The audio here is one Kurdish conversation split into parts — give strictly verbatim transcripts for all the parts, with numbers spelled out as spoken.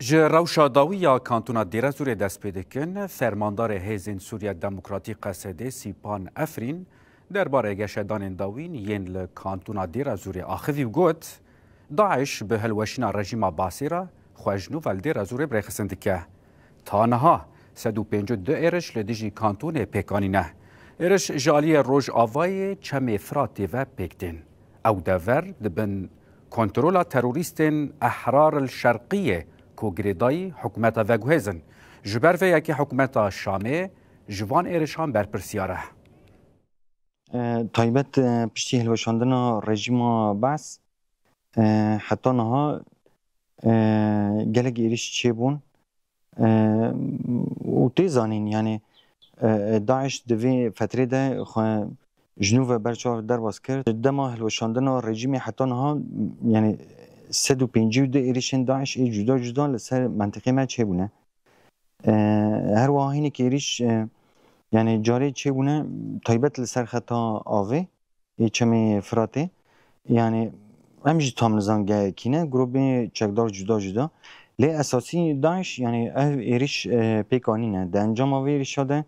Ji rewşa dawî ya Kantona Dêrezûrê dest pê dikin, fermandarê Hêzên Sûriya Demokratîk, Qesedê, Sîpan Efrîn, derbarê geşedanên dawîn yên li Kantona Dêrezûrê axivî û got, DAIŞ bi hilweşîna rejîma Basê re xwe ji nû ve li Dêrezûrê bi rêxistin dike. Ta niha sed û pêncî û du êriş li dijî kantonê pêk anîne. Êriş ji aliyê Rojavayê Çemê Firatê ve pêk tên. Ew dever di bin kontrola terorîstên Ehrar el Şerqiyê ku girêdayî hikûmeta veguhêz in. Ji ber vê yekê hikûmeta Şamê ji van êrişan berpirsiyar e. E, taybet, e, piştî hilweşandina rejîma Baas, e, heta niha, e, gelek êrîş çêbûn. E, û tê zanîn, yanî, e, e, DAIŞ di vê fetrê de xwe ji nû ve ber çav derbas kir. Dema hilweşandina rejîmê heta niha, yanî, sed û pêncî û du êrişên DAIŞ ê cuda cuda li ser mentiqê me çêbûne. E, her wiha hînik êrîş, e, yanî, carê çêbûne, taybet li ser xeta avê ê Çemê Firatê. Yanî, em jî tam nizan gehekî ne, grûbê çekdar cuda cuda. Lê esasî DAIŞ, yanî, ev êrîş, e, pêk anîne. Di encama vê êrîşa de,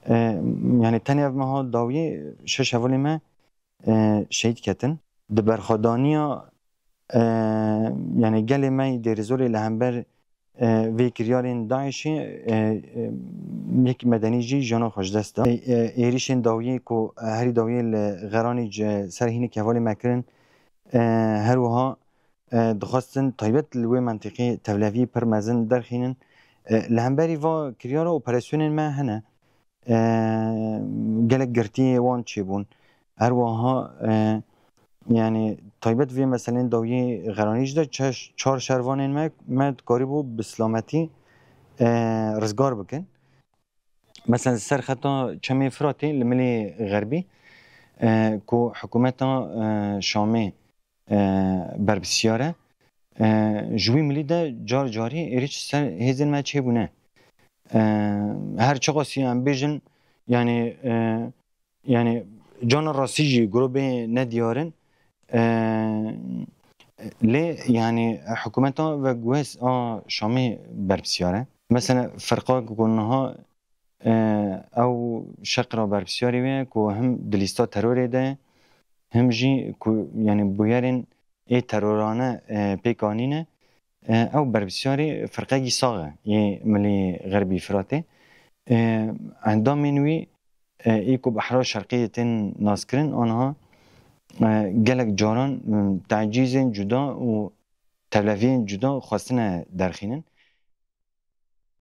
e, yanî, tenê ev meha dawiyê şeş hevalê me, e, şehîd ketin. Di berxwedaniya, e, yanî, gelê me yê Dêrezorê li hember, e, vê kiryarên DAIŞê, e, e, yek medenî jî jiyana xwe ji dest da. E, e, êrîşên dawiyê ku herî dawiyê li Xeranî ji ser hînik hevalê me kirin, e, her wiha, e, dixwestin taybet li wê mentiqê tevleviyê pir mezin derxînin. E, li hemberî va kiryara operasyonên me hene. E, gelek girtiyê wan çêbûn. Her wiha, e, yanî, taybet vê meselên dawiyê Xeranî jî de çe-, çar şervanên me, me dikarîbû bi silametî, e, rizgar bikin. Mesela, li ser xeta Çemê Firatê li milê Xerbî, e, ku hikûmeta, e, Şamê, e, berpirsiyar e, e, ji wî milî de car carî êrîş ser hêzên me çêbûne. E, her çiqasî em bêjin, yanî, e, yanî cana rastî jî grûbê nediyar in, e, lê, yanî, hikûmeta veguhêz a Şamê berpirsiyar e. Mesela, ferqa ku niha, e, ew şeq re berpirsiyarî wê ye ku him di lîsta terorê de ye, him jî ku, yanî, bûyerên ê terorane, e, pêk anîne, e, ew berpirsiyarê firqekî sax e yê Milî Xerbî Firatê. E, endamên wî, e, ê ku bi Ehrar Şerqiyê tên naskirin, aniha, e, gelek caran, e, tecîzên cuda û tevleviyên cuda xwestine derxînin.